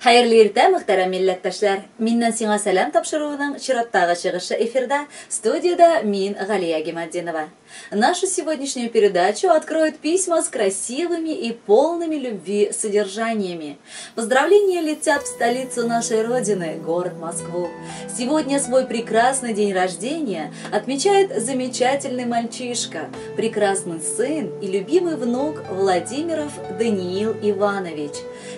Хәерле иртә, мөхтәрәм милләттәшләр! Миннән сиңа сәлам тапшыруының чираттагы чыгышы эфирда, студиядә мин, Галия Гиматдинова. Нашу сегодняшнюю передачу откроют письма с красивыми и полными любви содержаниями. Поздравления летят в столицу нашей Родины, город Москву. Сегодня свой прекрасный день рождения отмечает замечательный мальчишка, прекрасный сын и любимый внук Владимиров Даниил Иванович.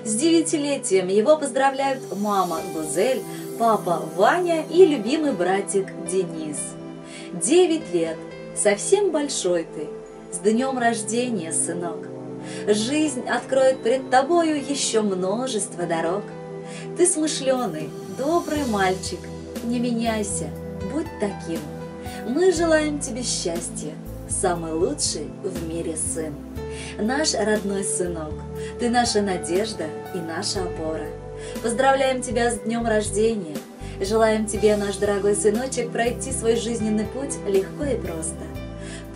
С девятилетием его поздравляют мама Гузель, папа Ваня и любимый братик Денис. 9 лет. Совсем большой ты, с днем рождения, сынок. Жизнь откроет пред тобою еще множество дорог. Ты смышленый, добрый мальчик, не меняйся, будь таким. Мы желаем тебе счастья, самый лучший в мире сын. Наш родной сынок, ты наша надежда и наша опора. Поздравляем тебя с днем рождения. Желаем тебе, наш дорогой сыночек, пройти свой жизненный путь легко и просто.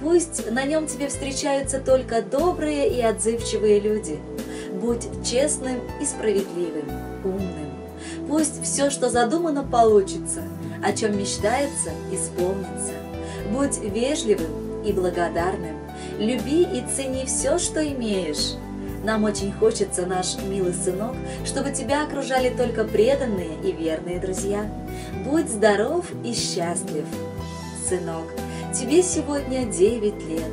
Пусть на нем тебе встречаются только добрые и отзывчивые люди. Будь честным и справедливым, умным. Пусть все, что задумано, получится, о чем мечтается, исполнится. Будь вежливым и благодарным. Люби и цени все, что имеешь. Нам очень хочется, наш милый сынок, чтобы тебя окружали только преданные и верные друзья. Будь здоров и счастлив. Сынок, тебе сегодня 9 лет.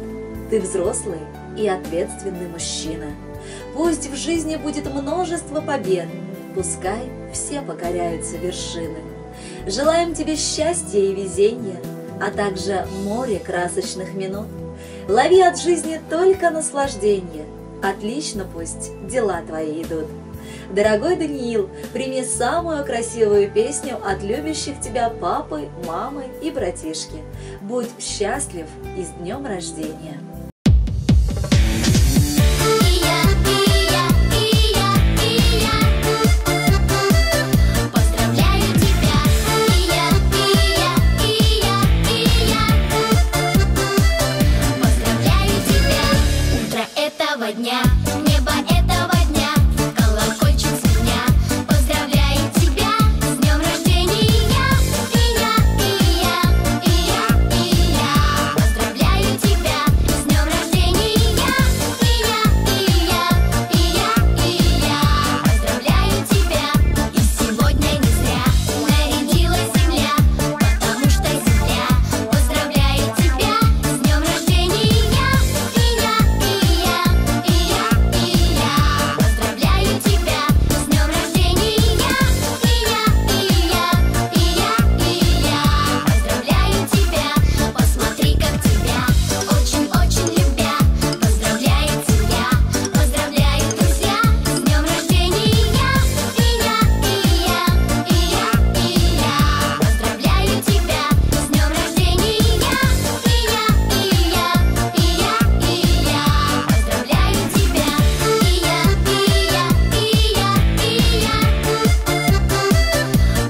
Ты взрослый и ответственный мужчина. Пусть в жизни будет множество побед. Пускай все покоряются вершины. Желаем тебе счастья и везения, а также море красочных минут. Лови от жизни только наслаждение. Отлично пусть дела твои идут. Дорогой Даниил, прими самую красивую песню от любящих тебя папы, мамы и братишки. Будь счастлив и с днем рождения! Дня, небо этого дня, колокольчик звеня, поздравляет тебя с днем рождения. И я, и я, и я, и я поздравляю тебя с днем рождения. И я, и я, и я, и я поздравляю тебя. И сегодня не зря нарядилась земля, потому что земля поздравляет тебя с днем рождения. И я, и я, и я, и я поздравляю тебя с днем рождения. И я, и я, и я, и я поздравляю тебя. Посмотри, как тебя очень-очень любя поздравляет семья, поздравляют друзья с днем рождения. И я, и я, и я, и я поздравляю тебя с днем рождения. И я, и я, и я, и я поздравляю тебя. И я, и я, и я, и я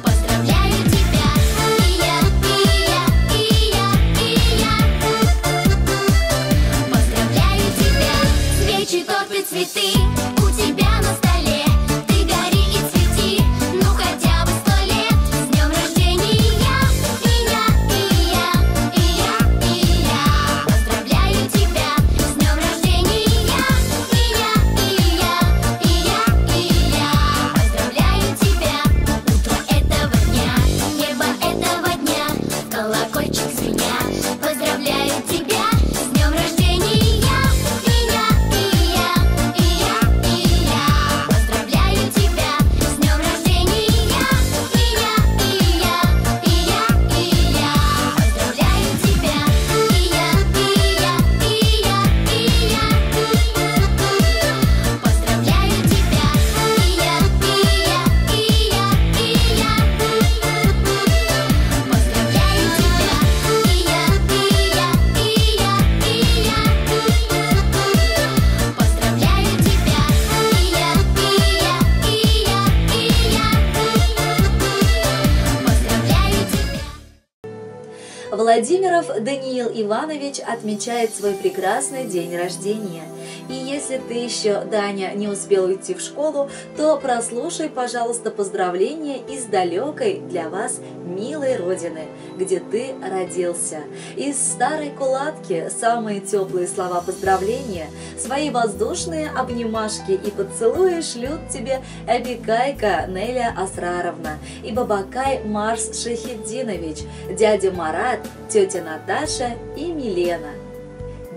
поздравляю тебя. И я, и я, и я, и я поздравляю тебя. Свечи, торты, цветы у тебя на столе. Ты гори и цвети, ну хотя бы 100 лет. С днем рождения. И я, и я, и я, и я поздравляю тебя с днем рождения. И я, и я, и я, и я поздравляю тебя. Утро этого дня, небо этого дня, колокольчик звеня, поздравляю тебя с днем рождения. И я, и я, и я, Владимиров Даниил Иванович отмечает свой прекрасный день рождения. И если ты еще, Даня, не успел уйти в школу, то прослушай, пожалуйста, поздравления из далекой для вас милой родины, где ты родился. Из Старой Кулатки самые теплые слова поздравления, свои воздушные обнимашки и поцелуи шлют тебе Эбикайка Неля Асраровна и Бабакай Марс Шахидинович, дядя Марат, тетя Наташа и Милена.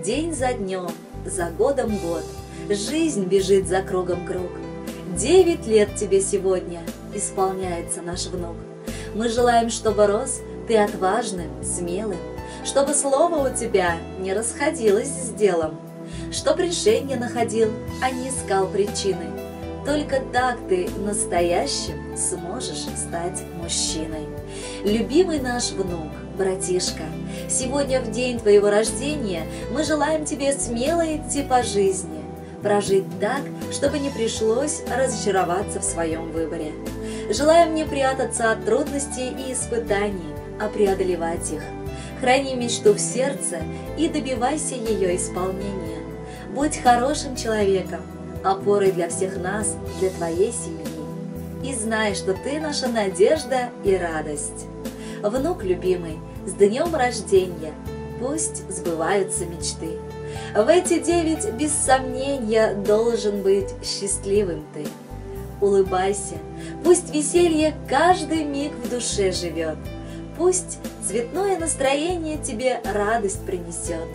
День за днем, за годом год, жизнь бежит за кругом круг. 9 лет тебе сегодня исполняется наш внук. Мы желаем, чтобы рос ты отважным, смелым, чтобы слово у тебя не расходилось с делом, чтоб решение находил, а не искал причины. Только так ты настоящим сможешь стать мужчиной. Любимый наш внук, братишка, сегодня в день твоего рождения мы желаем тебе смело идти по жизни, прожить так, чтобы не пришлось разочароваться в своем выборе. Желаем не прятаться от трудностей и испытаний, а преодолевать их. Храни мечту в сердце и добивайся ее исполнения. Будь хорошим человеком, опорой для всех нас, для твоей семьи. И знай, что ты наша надежда и радость. Внук любимый, с днем рождения! Пусть сбываются мечты. В эти 9, без сомнения, должен быть счастливым ты. Улыбайся, пусть веселье каждый миг в душе живет. Пусть цветное настроение тебе радость принесет.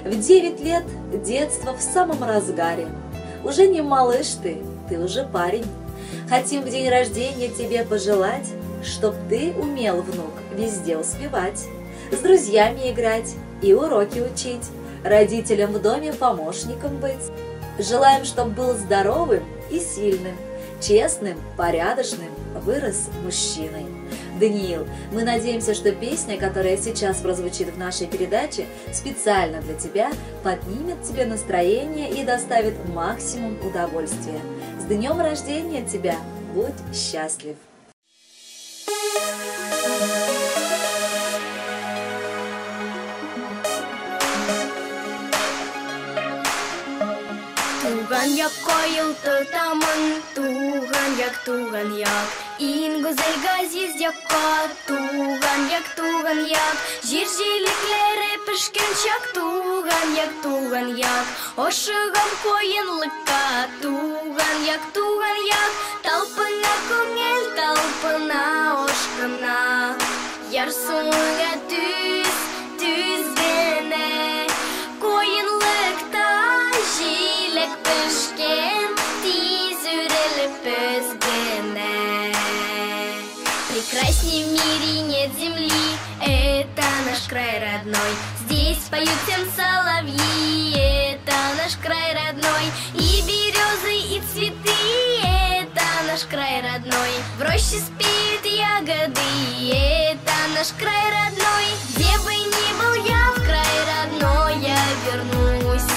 В 9 лет детство в самом разгаре. Уже не малыш ты, ты уже парень. Хотим в день рождения тебе пожелать, чтоб ты умел, внук, везде успевать, с друзьями играть и уроки учить, родителям в доме помощником быть. Желаем, чтоб был здоровым и сильным, честным, порядочным, вырос мужчиной. Даниил, мы надеемся, что песня, которая сейчас прозвучит в нашей передаче, специально для тебя поднимет тебе настроение и доставит максимум удовольствия. С днем рождения тебя! Будь счастлив! Туган якка елтыртамын, туган як, туган як. Иң гүзәл газиз якка, туган як, туган як. Җир җиләкләре пешкән чак, туган як, туган як. Ашыгам каенлыкка, туган як, туган як. Талпына күңел, талпына ашкына. Ярсуыңа төз, төз генә. Каенлыкта җиләк пешкән, тиз үрелеп өзгенә. Прекрасней в мире нет земли, это наш край родной. Здесь поют всем соловьи, это наш край родной. И березы, и цветы, это наш край родной. В роще спеют ягоды, это наш край родной. Где бы ни был я, в край родной я вернусь.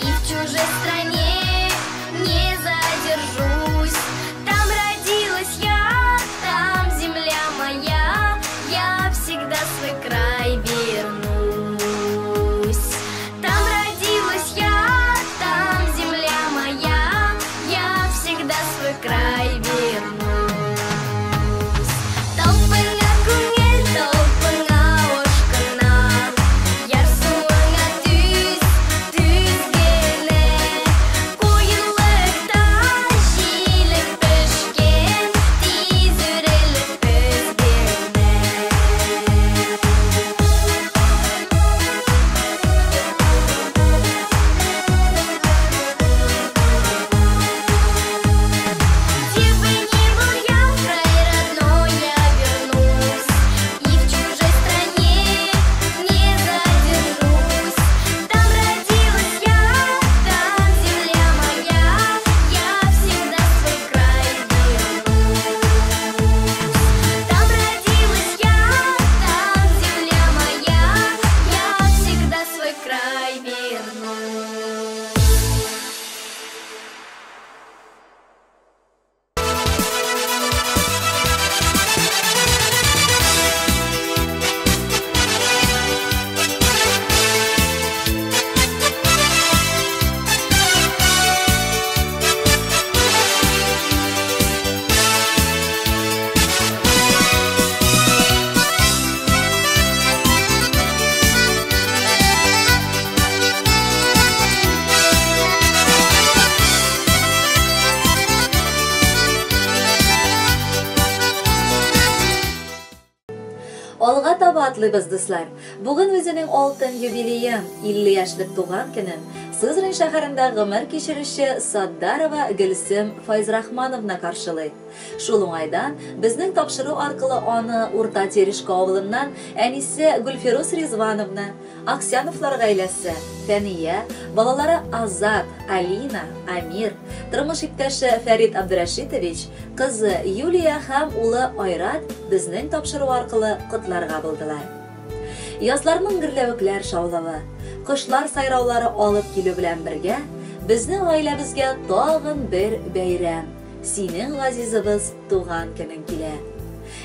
И в чужой стране не задержусь. Там родилась я, там земля моя, я всегда свой край вернусь. Там родилась я, там земля моя, я всегда свой край вернусь. Талпына күңел, талпына ашкына, ярсуыңа төз, Котлыйбыз, дуслар! Бүген үзенең алтын юбилеен, 50 яшьлек туган көнен Сызрань шәһәрендә гомер кичерүче Саддарова Гөлсем Файзрахмановна каршылый. Шул уңайдан безнең тапшыру аркылы аны Урта Терешка авылыннан әнисе Гөлфирус Ризвановна, Аксяновлар гаиләсе, Фәния, балалары Азат, Алина, Амир, тормыш иптәше Фәрит Абдрәшитович, кызы Юлия һәм улы Айрат безнең тапшыру аркылы котларга булдылар. Язларның гөрләвекләр шаулавы, кошлар сайраулары алып килү белән бергә, безнең гаиләбезгә тагын бер бәйрәм, синең газизыбыз туган көнең килә.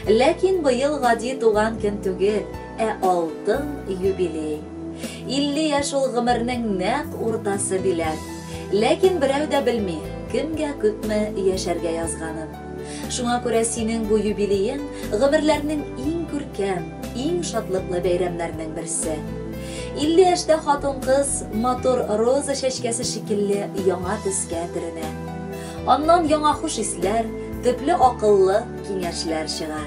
Ләкин быел гади туган көн түгел, ә алтын юбилей. 50 яшь ул гомернең нәкъ уртасы диләр. Ләкин берәү дә белми, кемгә күпме яшәргә язганын. Шуңа күрә синең бу юбилеең гомерләрнең иң күркәм, иң шатлыклы бәйрәмнәрнең берсе. 50 яшьтә хатын-кыз матур роза чәчкәсе шикелле яңа төскә төренә. Аннан яңа хуш исләр, төпле акыллы киңәшләр чыга.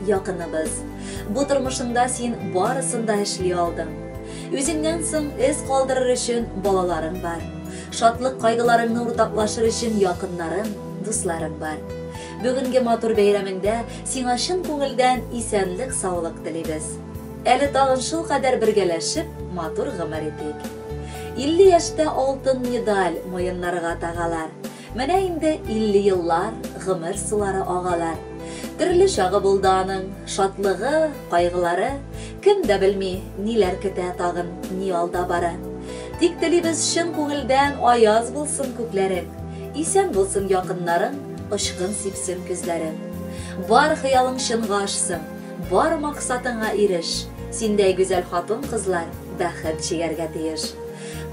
Якыныбыз, бу тормышыңда син барысын да эшли алдың. Үзеңнән соң эз калдырыр өчен балаларың бар. Шатлык кайгыларыңны уртаклашыр өчен якыннарың, дусларың бар. Бүгенге матур бәйрәмеңдә сиңа чын күңелдән исәнлек, саулык телибез. Әле тагын шул кадәр бергәләшеп матур гомер итик. 50 яшьтә алтын медаль муеннарга тагалар. Менә инде 50 еллар гомер сулары агалар. Төрле чагы булды аның, шатлыгы, кайгылары, кем дә белми, ниләр көтә тагын, ни алда бары. Тик телибез чын күңелдән аяз булсын күкләрең, исән булсын якыннарың, очкын сипсен күзләрең. Бар хыялың чынга ашсын, бар максатыңа иреш. Синдәй гүзәл хатын-кызлар бәхет чигәргә тиеш.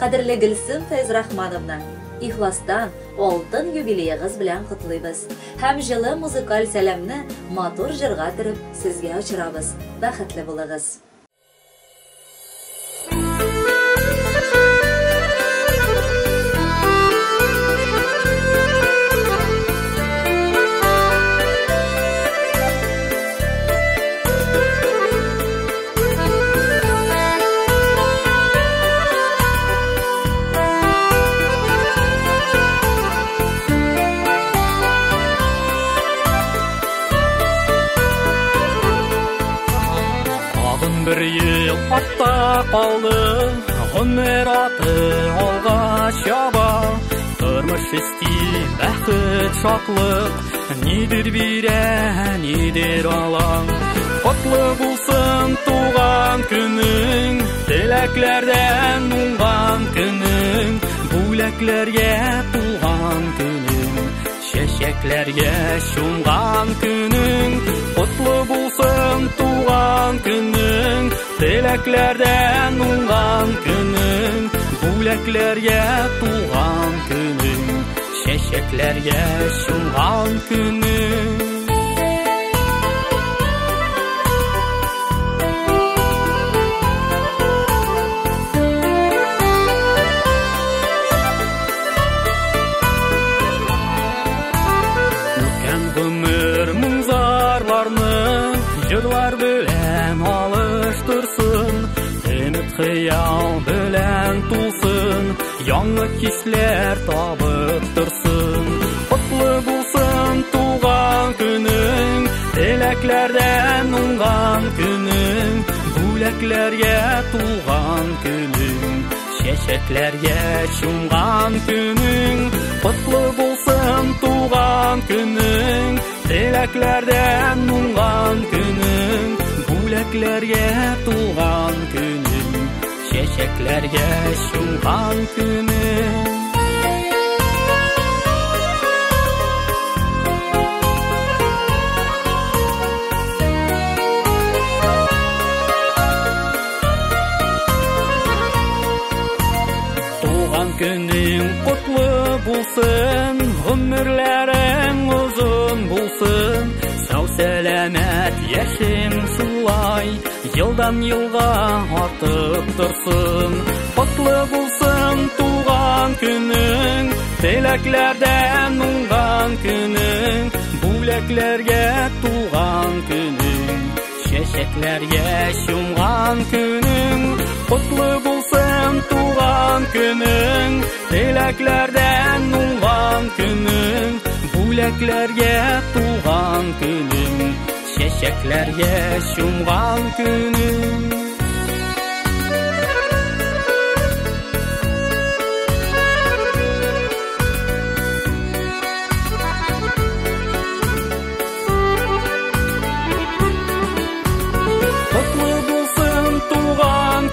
Кадерле Гөлсем Фәйзрахмановна, ихластан алтын юбилеегыз белән котлыйбыз. Һәм җылы музыкаль сәламне матур җырга төреп сезгә очырабыз. Бәхетле булыгыз. Бер ел артта калды, гомер аты алга чаба. Тормыш исти бәхет, шатлык, нидер бирә, нидер ала. Котлы булсын туган көнең, теләкләрдән уңган көнең, бүләкләргә тулган көнең, чәчәкләргә чумган көнең. Котлы булсын туган көнең, теләкләрдән уңган көнең, бүләкләргә тулган көнең, чәчәкләргә чумган көнең. Үткән гомер моң-зарларны җырлар белән алыштырсын, өмет хыял белән тулсын, яңа хисләр табып торсын. Котлы булсын туган көнең, теләкләрдән уңган көнең, бүләкләргә тулган көнең, чәчәкләргә чумган көнең. Котлы булсын туган көнең, теләкләрдән уңган көнең, бүләкләргә тулган көнең, чәчәкләргә чумган көнең. Туган көнең котлы булсын, гомерләрең озын булсын, сау-сәламәт яшең шулай елдан елга артып торсын. Котлы булсын туган көнең, теләкләрдән уңган көнең, бүләкләргә тулган көнең, Чәчәкләргә чумган көнең, котлы булсын туган көнең, теләкләрдән уңган көнең, бүләкләргә тулган көнең, чәчәкләргә чумган көнең.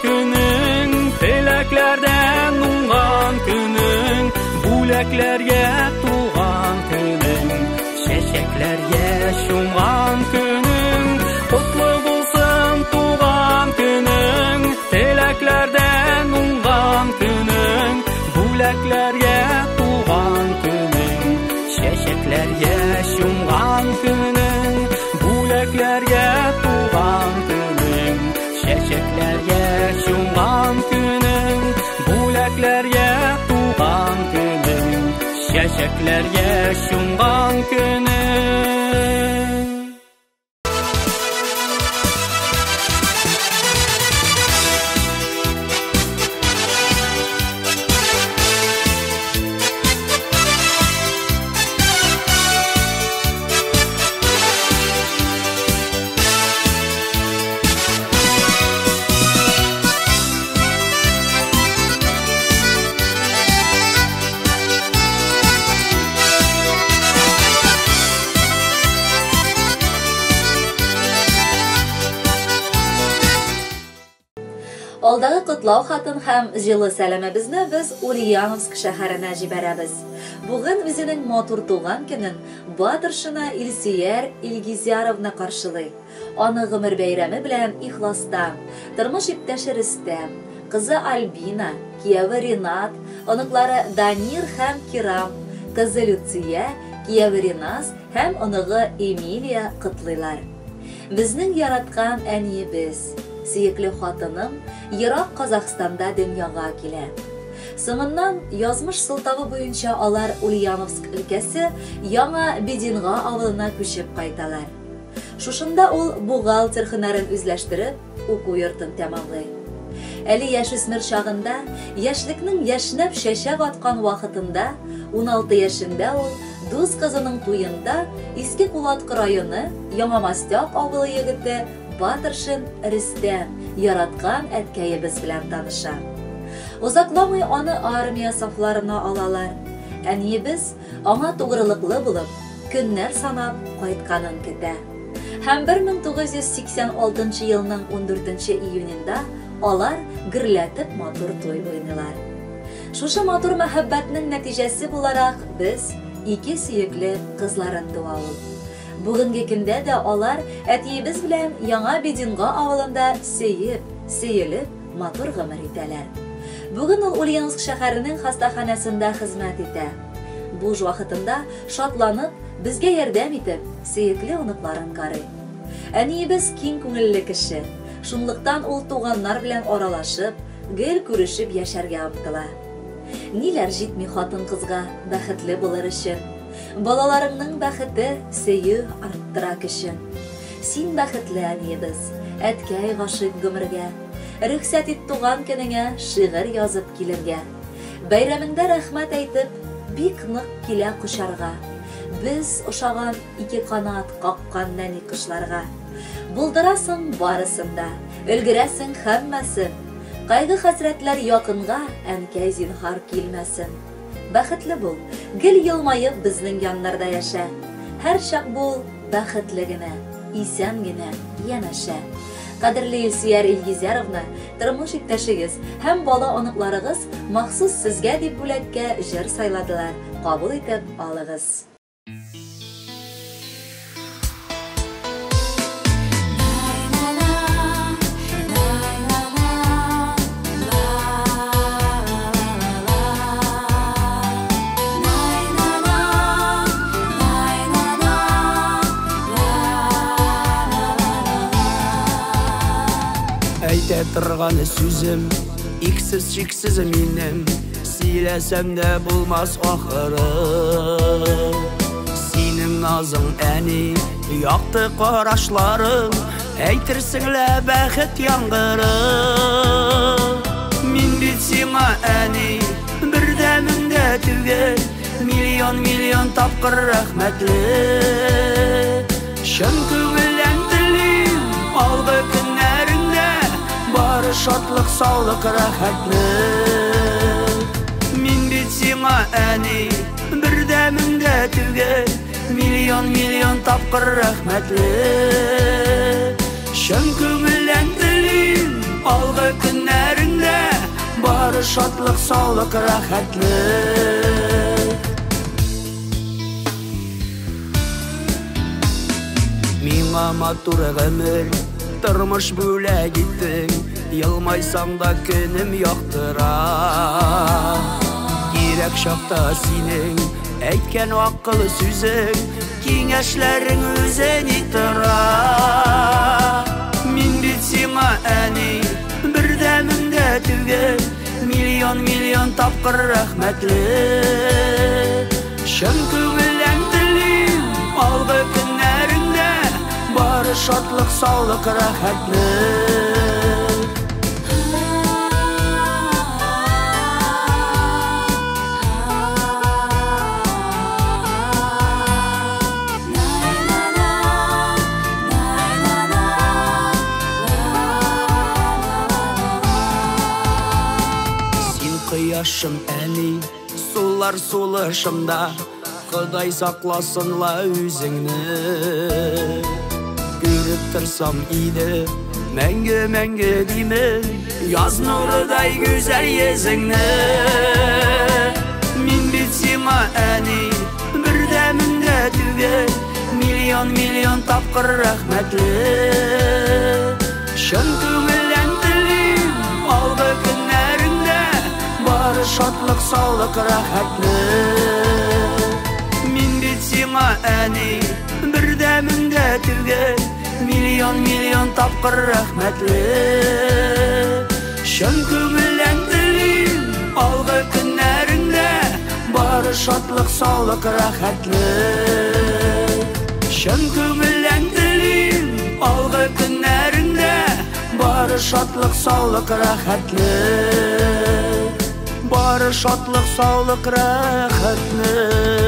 Көнең, теләкләрдән уңган көнең, бүләкләргә тулган көнең, чәчәкләргә чумган көнең, котлы булсын туган көнең, теләкләрдән уңган көнең, бүләкләргә тулган көнең, чәчәкләргә чумган көнең, бүләкләргә тулган көнең, чәчәкләргә чумган көнең, бүләкләргә тулган көнең, чәчәкләргә чумган көнең. Алдагы котлау хатын һәм җылы сәламебезне без Ульяновск шәһәренә җибәрәбез. Бүген үзенең матур туган көнен Батыршина Илсөяр Илгизяровна каршылый. Аны гомер бәйрәме белән ихластан, тормыш иптәше Рөстәм, кызы Альбина, кияве Ринат, оныклары Данир һәм Кирам, кызы Люция, кияве Риназ һәм оныгы Эмилия котлыйлар. Безнең яраткан әниебез, сөекле хатыным ерак Казахстанда дөньяга килә. Соңыннан язмыш сылтавы буенча алар Ульяновск өлкәсе Яңа Бединга авылына күчеп кайталар. Шушында ул бухгалтер һөнәрен үзләштереп, уку йортын тәмамлый. Әле яшүсмер чагында, яшьлекнең яшьнәп чәчәк аткан вакытында, 16 яшендә ул дус кызының туенда Иске Кулаткы районы Яңа Мастяк авылы егете Батыршин Рөстәм яраткан әткәебез белән таныша. Озакламый аны армия сафларына алалар. Әниебез аңа тугрылыклы булып, көннәр санап кайтканын көтә. Һәм 1986 елның 14 июнендә алар гөрләтеп матур туй уйныйлар. Шушы матур мәхәббәтнең нәтиҗәсе буларак без ике сөекле кызларын туа ул. Бүгенге көндә дә алар әтиебез белән Яңа Бединга авылында сөеп, сөелеп матур гомер итәләр. Бүген ул Ульяновск шәһәренең хастаханәсендә хезмәт итә. Буш вакытында шатланып, безгә ярдәм итеп, сөекле оныкларын карый. Әниебез киң күңелле кеше. Шунлыктан ул туганнар белән аралашып, гел күрешеп яшәргә омтыла. Ниләр җитми хатын-кызга бәхетле булыр өчен? Балаларыңның бәхете сөю арттыра көчен. Син бәхетле әниебез, әткәй гашыйк гомергә. Рөхсәт ит туган көнеңә шигырь язып килергә. Бәйрәмеңдә рәхмәт әйтеп, бик нык килә кочарга. Без ошаган ике канат каккан нәни кошларга. Булдырасың барысын да, өлгерәсең һәммәсен. Кайгы хәсрәтләр якынга, әнкәй зинһар килмәсен. Бәхетле бул, гел елмаеп безнең яннарда яшә. Һәр чак бул бәхетле генә, исән генә янәшә. Кадерле Илсөяр Илгизяровна, тормыш иптәшегез һәм бала оныкларыгыз махсус сезгә дип бүләккә җыр сайладылар. Кабул итеп алыгыз. Әйтә торган сүзем иксез чиксез минем, сөйләсәм дә булмас ахыры. Синең назың, әни, якты карашларың, Әйтерсең лә бәхет яңгыры. Мин бит сиңа, әни, бер дә мең дә түгел, миллион-миллион тапкыр рәхмәтле. Чын күңелдән телим, алгы көннәреңдә бары шатлык, саулык, рәхәтлек. Мин бит сиңа, әни, бер дә мең дә түгел, миллион-миллион тапкыр рәхмәтле. Чын күңелдән телим, алгы көннәреңдә бары шатлык, саулык, рәхәтлек. Миңа матур гомер, тормыш бүләк иттең, елмайсаң да көнем яктыра. Кирәк чакта синең әйткән акыл сүзең, киңәшләрең үзе ни тора. Мин бит сиңа, әни, бер дә мең дә түгел, миллион-миллион тапкыр рәхмәтле. Чын күңелдән телим, алгы көннәреңдә бары шатлык, саулык, рәхәтлек. Син кояшым, әни, сулар сулышымда, Ходай сакласын ла үзеңне. Күреп торсам иде, мәңге-мәңге димен, яз нурыдай гүзәл йөзеңне. Мин бит сиңа, әни, бер дә мең дә түгел, миллион-миллион тапкыр рәхмәтле. Чын күңелдән телим, алгы көннәреңдә бары шатлык, саулык, рәхәтлек. Мин бит сиңа, әни, бер дә мең дә түгел, миллион-миллион тапкыр рәхмәтле. Чын күңелдән телим, алгы көннәреңдә бары шатлык, саулык, рәхәтлек. Чын күңелдән телим, алгы көннәреңдә бары шатлык, саулык, рәхәтлек. Бары шатлык, саулык, рәхәтлек.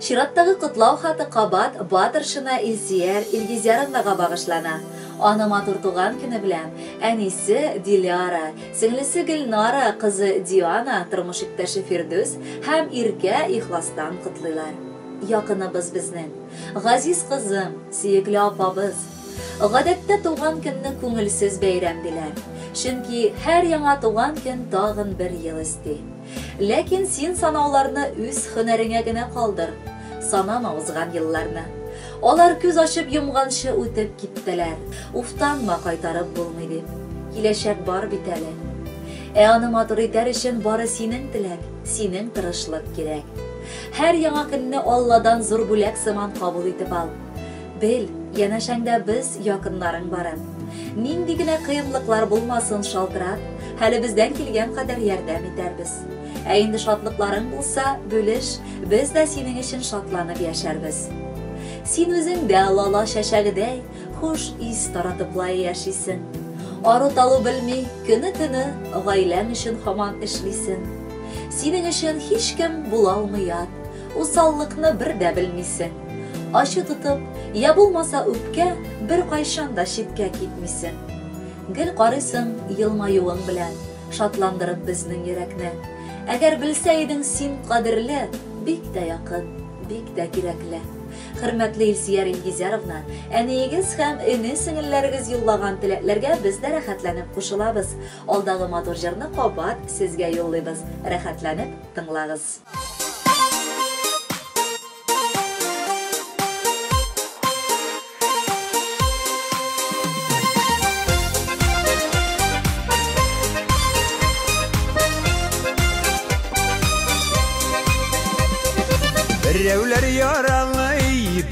Чираттагы котлау хаты кабат Батыршина Илсияр Илгизяровнага багышлана. Аны матур туган көне белән әнисе Диляра, сеңлесе Гөлнара, кызы Диана, тормыш иптәше Фирдүс һәм Иркә ихластан котлыйлар. Якыныбыз безнең, газиз кызым, сөекле апабыз. Гадәттә туган көнне күңелсез бәйрәм диләр. Чөнки һәр яңа туган көн тагын бер ел өсти. Ләкин син санауларны үз һөнәреңә генә калдыр. Санама узган елларны. Алар күз ачып йомганчы үтеп киттеләр. Уфтанма, кайтарып булмый дип. Киләчәк бар бит әле. Ә аны матур итәр өчен бары синең теләк, синең тырышлык кирәк. Һәр яңа көнне Алладан зур бүләк сыман кабул итеп ал. Бел, янәшәңдә без якыннарың барын. Нинди генә кыенлыклар булмасын, шалтырат, хәлебездән килгән кадәр ярдәм итәрбез. Ә инде шатлыкларың булса, бүлеш, без дә синең өчен шатланып яшәрбез. Син үзең дә лала чәчәгедәй хуш ис таратыплай яшисең. Ару талу белми, көне-төне гаиләң өчен һаман эшлисең. Синең өчен һичкем була алмый ят, усаллыкны бер дә белмисең. Ачу тотып, я булмаса үпкә, бер кайчан да читкә китмисең. Гел карыйсың елмаюың белән, шатландырып безнең йөрәкне. Әгәр белсә идең, син кадерле, бик тә якын, бик тә кирәкле. Хөрмәтле Илсияр Илгизяровна, әниегез һәм эне сеңелләрегез юллаган теләкләргә без дә рәхәтләнеп кушылабыз. Алдагы матур җырны кабат сезгә юллыйбыз. Рәхәтләнеп тыңлагыз.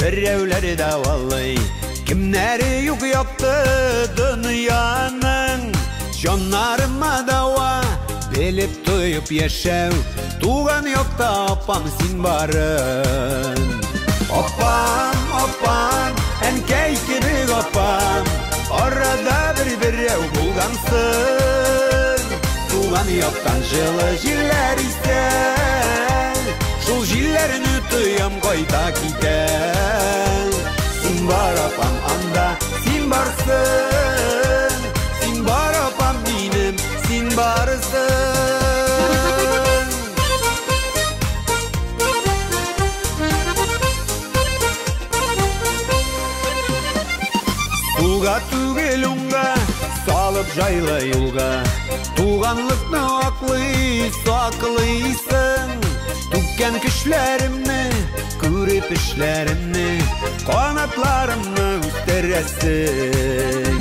Берәүләр дәвалый. Кемнәре юк якты дөньяның, җаннарыма дава, белеп тоеп яшәү. Туган якта апам син барын. Апам, апам, әнкәй кебек апам, арада бер берәү булгансың. Туган яктан җылы җилләр исә, шул җилләрне тоям кайта китә. Син бар, апам, анда, син барсың. Син бар, апам, минем, син барсың. Сулга түгел уңга, салып җайлы юлга, туганлыкны аклый, саклыйсың. Түккән көчләремне, күреп эшләремне, канатларымны үстерәсең.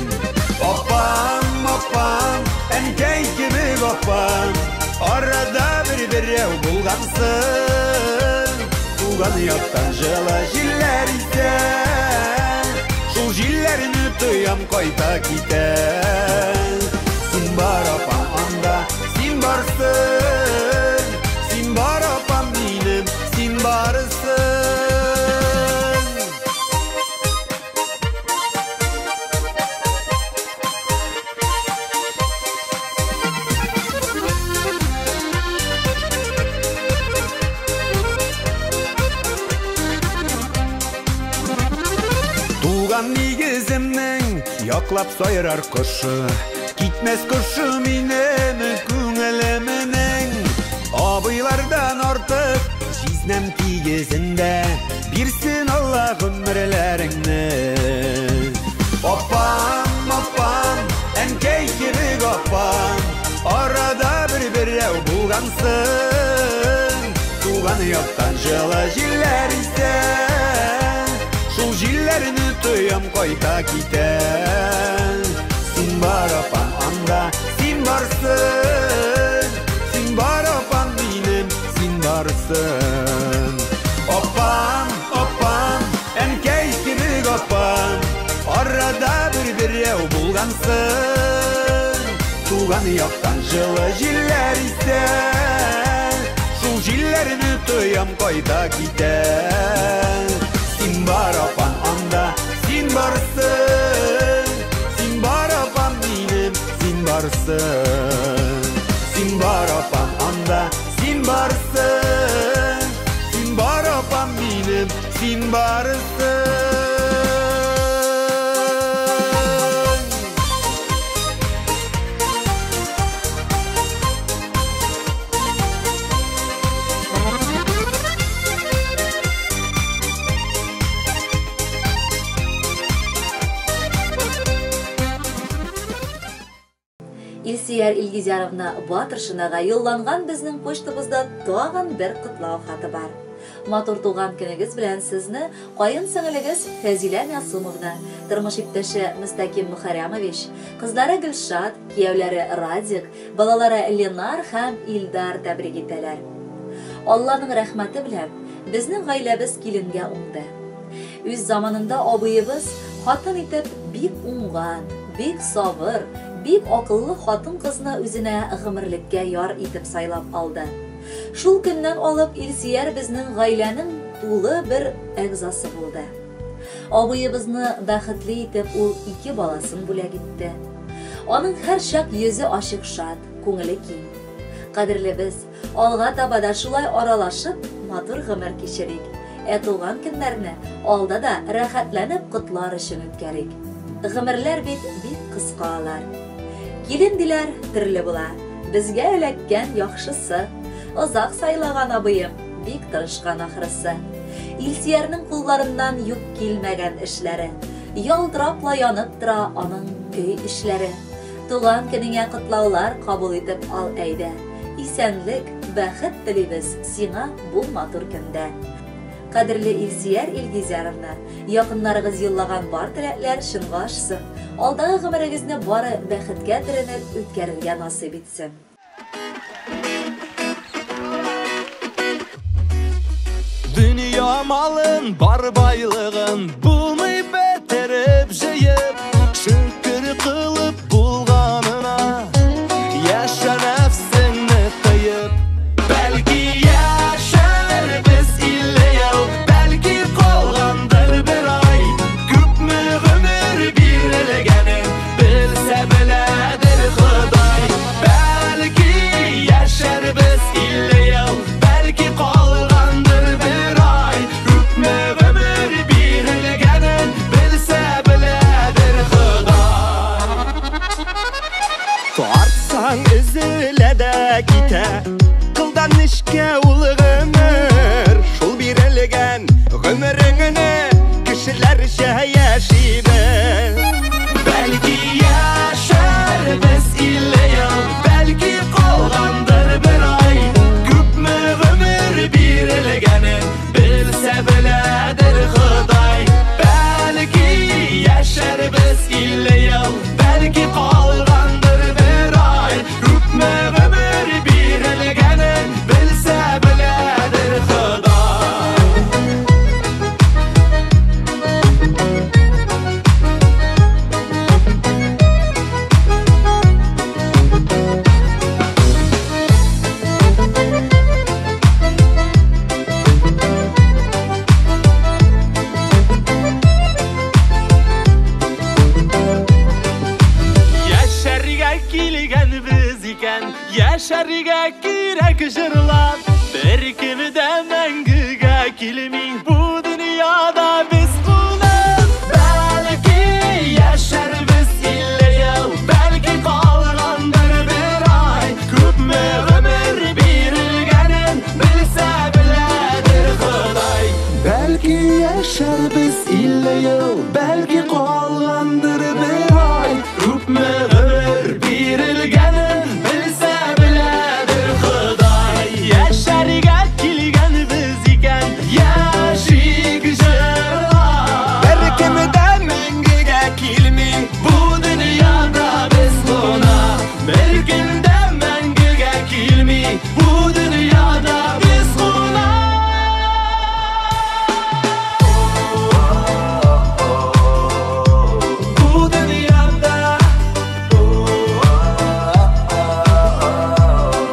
Апам, апам, әнкәй кебек апам, арада бер берәү булгансың. Туган яктан җылы җилләр исә, шул җилләрне тоям кайта китә. Син бар, апам, анда, син барсың. Син бар, апам, минем, син барсың. Туган нигеземнең яклап сайрар кошы, китмәс кошы минем күңелемнең. Абыйлардан артык җизнәм тигезендә, бирсен Алла гомерләреңне. Апам, апам, әнкәй кебек апам, арада бер берәү булгансың. Туган яктан җылы җилләр исә, шул җилләрне тоям кайта китә. Син бар, апам, анда, син барсың. Син бар, апам, минем, син барсың. Апам, апам, әнкәй кебек апам, арада бер берәү булгансың. Туган яктан җылы җилләр исә, шул җилләрне тоям кайта китә. Син бар, апам, анда, син барсың. Син бар, апам, минем, син барсың. Син бар, апам, анда, син барсың. Син бар, апам, минем, син барсың. Илсөяр Илгизяровна Батыршинага юлланган безнең почтабызда тагын бер котлау хаты бар. Матур туган көнегез белән сезне каен сеңелегез Фәзилә Мәсумовна, тормыш иптәше Мөстәким Мөхәррәмович, кызлары Гөлшат, кияүләре Радик, балалары Ленар һәм Илдар тәбрик итәләр. Алланың рәхмәте белән безнең гаиләбез киленгә уңды. Үз заманында абыебыз хатын итеп бик уңган, бик сабыр, бик акыллы хатын-кызны үзенә гомерлеккә яр итеп сайлап алды. Шул көннән алып Илсөяр безнең гаиләнең тулы бер әгъзасы булды. Абыебызны бәхетле итеп ул ике баласын бүләк итте. Аның һәр чак йөзе ачык шат, күңеле киң. Кадерлебез, алга таба да шулай аралашып, матур гомер кичерик. Ә туган көннәрне алда да рәхәтләнеп котлар өчен үткәрик. Гомерләр бит бик кыска алар. Килен диләр төрле була. Безгә эләккән яхшысы. Озак сайлаган абыем, бик тырышкан ахрысы. Илсөярнең кулларыннан юк килмәгән эшләре. Ялтырап ла янып тора аның өй эшләре. Туган көнеңә котлаулар кабул итеп ал әйдә. Исәнлек, бәхет телибез сиңа бу матур көндә. Кадерле Илсөяр Илгизяровна, якыннарыгыз юллаган бар теләкләр чынга ашсын. Алдагы гомерегезне бары бәхеткә төренеп үткәрергә насыйп итсен. Дөнья Дөнья малын, бар байлыгын булмый бетереп җыеп, шөкер кылып булганына, яшә нәфсеңне тыеп. Бәлки яшәрбез 50 ел, бәлки калгандыр бер ай. Күпме гомер бирелгәнен белсә беләдер Ходай. Бәлки яшәрбез 50 ел, бәлки калгандыр бер ай. Күпме гомер бирелгәнен белсә беләдер Ходай. Тартсаң өзелә дә китә, кылдан нечкә ул гомер. Шул бирелгән гомереңне кешеләрчә яши бел. Бәлки яшәрбез 50 ел, бәлки калгандыр бер ай. Күпме гомер бирелгәнен белсә беләдер Ходай. Бәлки яшәрбез 50 ел, бәлки калгандыр бер ай. Күпме гомер бирелгәнен белсә беләдер Ходай. Яшәргә килгәнбез икән, яшәргә кирәк җырлап. Бер кем дә мәңгегә килми, бу дөньяда без кунак. Бәлки яшәрбез 50 ел, бәлки калгандыр бер ай. Күпме гомер бирелгәнен белсә беләдер Ходай. Бәлки яшәрбез 50 ел, бәлки калгандыр бер ай. Күпме гомер бирелгәнен белсә беләдер Ходай. Яшәргә килгәнбез икән, яшик җырлап. Бер кем дә мәңгегә килми, бу дөньяда без кунак. Бер кем дә мәңгегә килми, бу дөньяда без кунак. Бу дөньяда,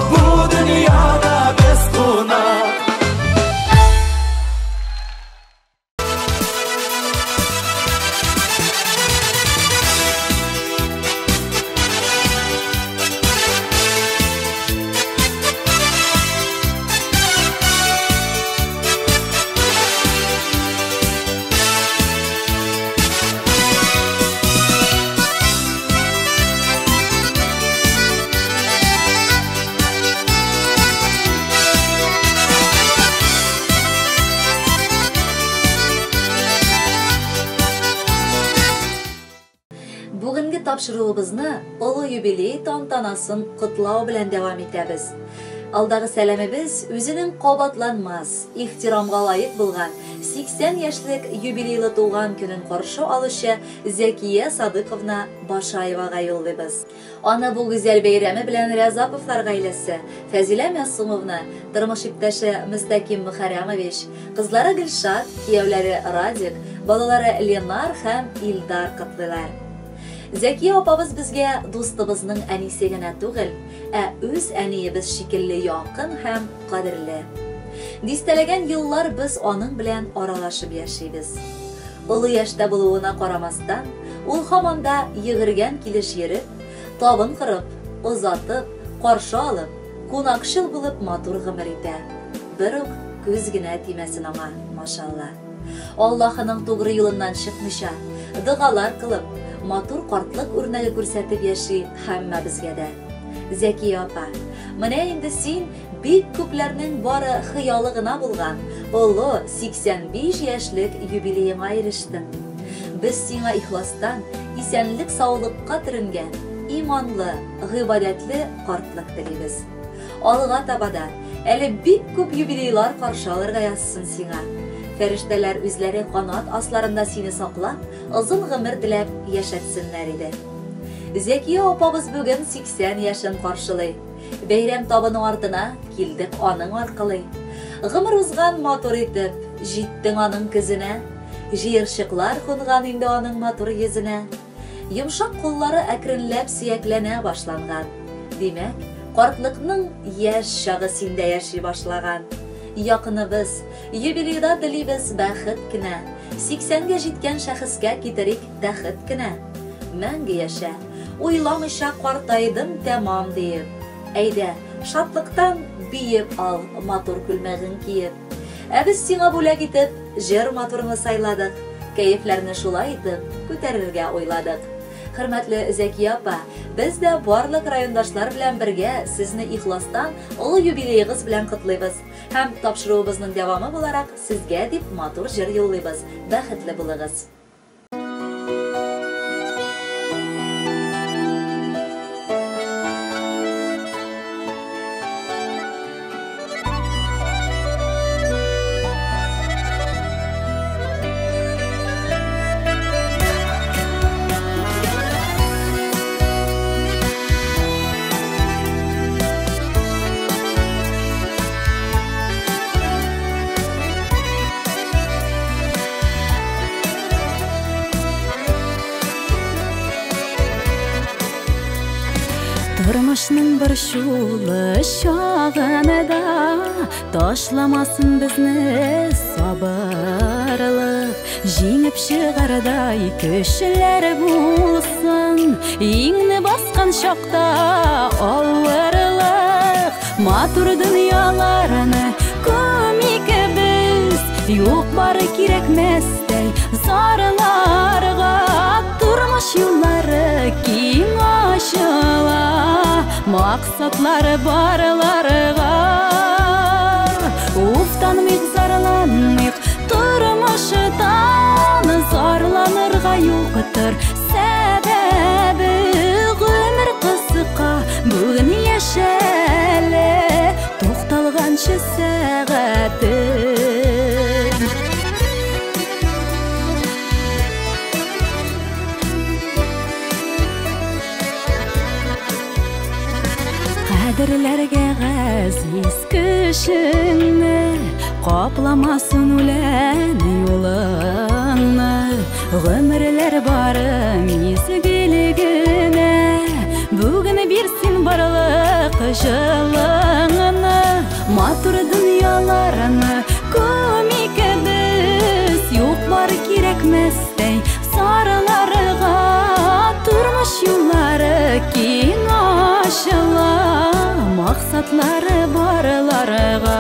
бу дөньяда без кунак. Бүгенге тапшыруыбызны олы юбилей тантанасын котлау белән дәвам итәбез. Алдагы сәламебез үзенең кабатланмас, ихтирамга лаек булган 80 яшьлек юбилейлы туган көнен каршы алучы Зәкия Садыковна Башаевага юллыйбыз. Аны бу гүзәл бәйрәме белән Рязаповлар гаиләсе, Фәзилә Мәсумовна, тормыш иптәше Мөстәким Мөхәррәмович, кызлары Гөлшат, кияүләре Радик, балалары Ленар һәм Илдар котлыйлар. Зәкия апабыз безгә дустыбызның әнисе генә түгел, ә үз әниебез шикелле якын һәм кадерле. Дистәләгән еллар без аның белән аралашып яшибез. Олы яшьтә булуына карамастан, ул һаман да йөгергән килеш йөреп, табын корып, озатып, каршы алып, кунакчыл булып матур гомер итә. Бер үк күз генә тимәсен аңа, машалла. Аллаһының тугры юлыннан чыкмыйча, догалар кылып, матур картлык үрнәге күрсәтеп яши һәммәбезгә дә. Зәкия апа, менә инде син бик күпләрнең бары хыялы гына булган олы 85 яшьлек юбилееңа ирештең. Без сиңа ихластан исәнлек саулыкка төренгән, иманлы, гыйбадәтле картлык телибез. Алга таба да әле бик күп юбилейлар каршы алырга язсын сиңа. Фәрештәләр үзләре канат асларында сине саклап, озын гомер теләп яшәтсеннәр иде. Зәкия апабыз бүген 80 яшен каршылый. Бәйрәм табыны артына килдек аның аркылы. Гомер узган матур итеп, җиттең аның көзенә. Җыерчыклар кунган инде аның матур йөзенә. Йомшак куллары әкренләп сөякләнә башланган. Димәк, картлыкның яшь чагы синдә яши башлаган. Якыныбыз, юбилейда телибез бәхет кенә. 80гә җиткән шәхескә китерик тәхет кенә. Мәңге яшә, уйламыйча картайдым тәмам диеп. Әйдә, шатлыктан биеп ал, матур күлмәгең киеп. Ә без сиңа бүләк итеп, җыр матурны сайладык. Кәефләрне шулай итеп күтәрергә уйладык. Хөрмәтле Зәкия апа, без дә барлык райондашлар белән бергә сезне ихластан олы юбилеегыз белән котлыйбыз. Һәм тапшыруыбызның дәвамы буларак сезгә дип матур җыр юллыйбыз. Бәхетле булыгыз. Тормышның борчулы чагында ташламасын безне сабырлык, җиңеп чыгардай көчләр булсын. Иңне баскан чакта авырлык, матур дөньяларны күмик без, юк бары кирәкмәстәй зарларга. Тормыш юллары киң ачыла, максатлары барларга. Уфтанмыйк, зарланмыйк, тормыштан зарланырга юктыр сәбәбе. Гомер кыска, бүген яшәле, тукталганчы сәгате. Кадерләргә газиз кешеңне, капламасын үлән юлыңны. Гомерләр бары мизгел генә, бүген бирсен барлык җылыңны. Матур дөньяларны күмик без, юк бар кирәкмәстәй зарларга. Тормыш юллары киң ачыла, максатлары барларга.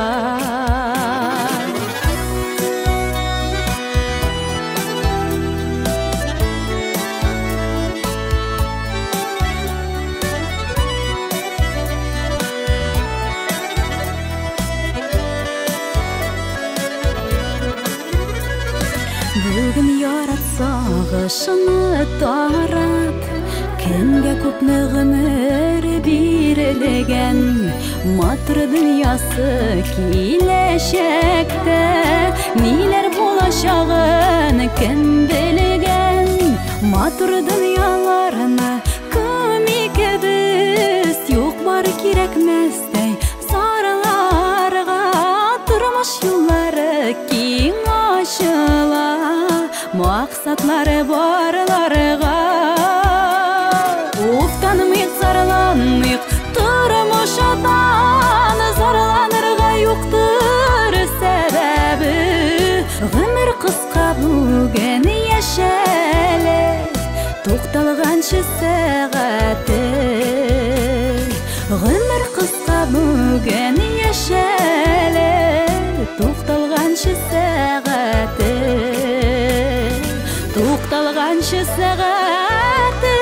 Бүген ярат сагышны тарат, кемгә күпме гомер бирелгән. Матур дөньясы киләчәктә, ниләр булачагын кем белгән. Матур дөньяларны күмик без, юк бар кирәкмәстәй зарларга. Тормыш юллары киң ачыла, максатлары барларга. Уфтанмыйк, зарланмыйк, тормыштан зарланырга юктыр сәбәбе. Гомер кыска, бүген яшәле, тукталганчы сәгате. Гомер кыска, бүген яшәле, тукталганчы сәгате. Тукталганчы сәгате.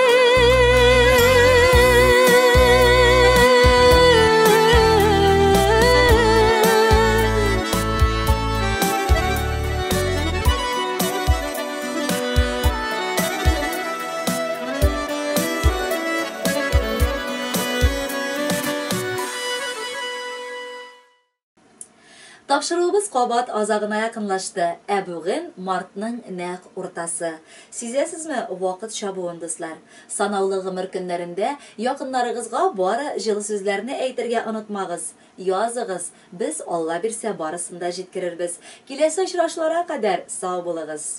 Тапшыруыбыз кабат азагына якынлашты. Ә бүген мартның нәкъ уртасы. Сизәсезме вакыт чабуын, дуслар? Санаулы гомер көннәрендә якыннарыгызга бары җылы сүзләрне әйтергә онытмагыз. Языгыз, без Алла бирсә барысын да җиткерербез. Киләсе очрашуларга кадәр сау булыгыз.